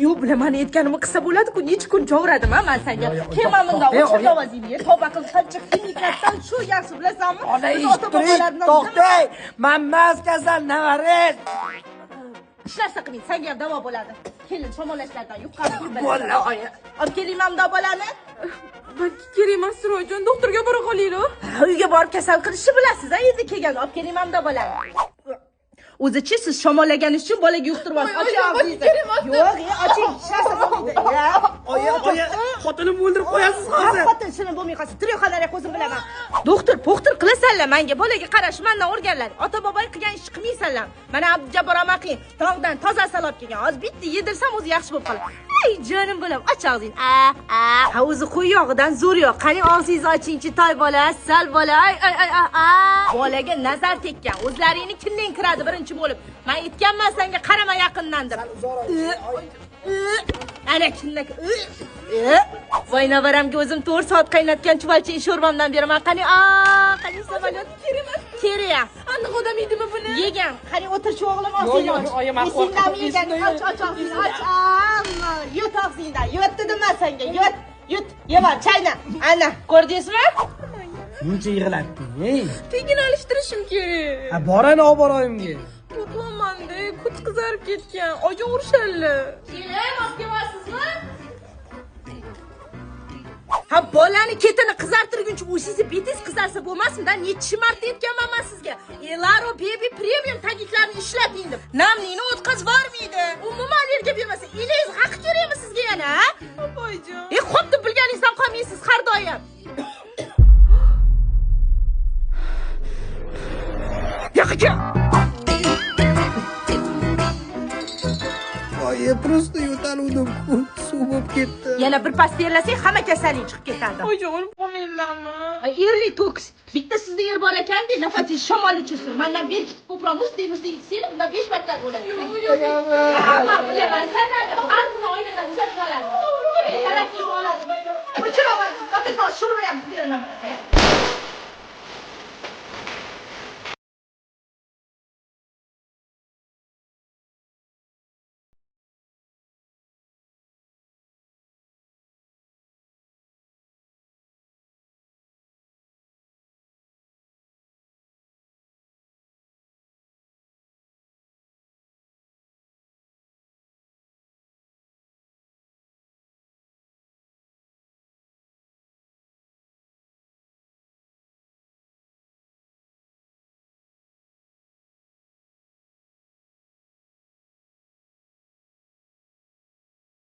Yo'q, bular mani aytganimni qilsa bo'ladi-ku, necha kun jovradim a men senga. Kelma bundan, o'chir ovozingni. Tavba qil, qancha ximikatdan shu yaxshi bilasanmi? Ona eshittiring, to'xtang. Men mas kasal navaris. Hech narsa qilmang, senga ham davo bo'ladi. Kelin shamollashlardan yuqqani Bo'ldi, oyi. Olib kelingmi bundoq bolani? Balki kerak emasdir, oyijon, doktorga bora qolaylik. Uyga borib kasal qilishni bilasiz, a endi kelgan olib kelingmi bundoq bolani? O'zichi siz shamollaganingiz uchun bolaga yuqtirib olsiz. Oching og'zingizni. Yo'q, oching, hech narsa bo'lmaydi. Oyi, oyi, xotinimni o'ldirib qo'yasiz hozir. Xotin shuni bo'lmay qolsin. Tirik qolar o'zim bilaman. Doktor, po'xtir qilasanlar menga, bolaga qarash mendan o'rganlar. Ota-bobong qilgan ishni qilmaysanlar. Mana Abdujabbor amaqing tog'dan toza asal olib kelgan. Hozir bitta yedirsam o'zi yaxshi bo'lib qoladi. Ey jonim bolam, och og'zingni. A, a. Ha o'zi qo'y yog'idan zo'r yo'q. Qani og'zingizni ochingchi, toy bola, sal bola. Ay, ay, ay, a. Bolaga nazar tekkan. O'zlaringni kinding kiradi birinchi bo'lib. Men aytganman senga qarama yaqindan deb. Ana kindak. Voy navaramga o'zim 4 soat qaynatgan chuvalchang sho'rvamdan beraman. Qani, a, qani samolyot kerak emas. Kerak. Aniq odam yedimi buni? Yegan. Qani o'tirchi o'g'lim, og'zingni och. Esingdami yegan? Och, och og'zingni och. Amma, yut og'zingdan. Yut dedim men senga. Yut, yut. Yema, chayna. Ana, ko'rdingizmi? Muncha yig'latding, ey. Tekin alishtirishim kerak. Ha, borani olib bor oyimga. Qo'rqyapman-da, ko'z qizarib ketgan. Oyijon urishadilar. Kelin, olib kelyapsizmi? Ha, bolani ketini qizartirguncha o'zingizni betingiz qizarsa bo'lmasmi-da? Necha marta aytganman men sizga. Elaro Baby Premium tagiklarni ishlating deb. Namlikni o'tkazib yubormaydi. Umuman allergiya bermasa, ilingiz haqi kerakmi sizga yana, ha? Oyijon. Xo'p deb bilganingizdan qolmaysiz har doim. Yo'q. Oyi, просто yo'taluvdim. Suv bo'lib ketdi. Yana bir pas terlasang hamma kasallik chiqib ketadi. Oyijon, o'lib qolmaylarmi? Erli to'kis. Bitta sizda yer bor ekan-da, nafasingiz shamol uchirsin. Mendan berkitib ko'proq muzdek muzdek ichsanglar, bundan 5 marta bo'ladi. Yo'q, yo'q. Bilaman, sanadi. Og'zini oynadan ushlab qoladi. O'chiraman. O'chiraman. Sho'rva ham beraman.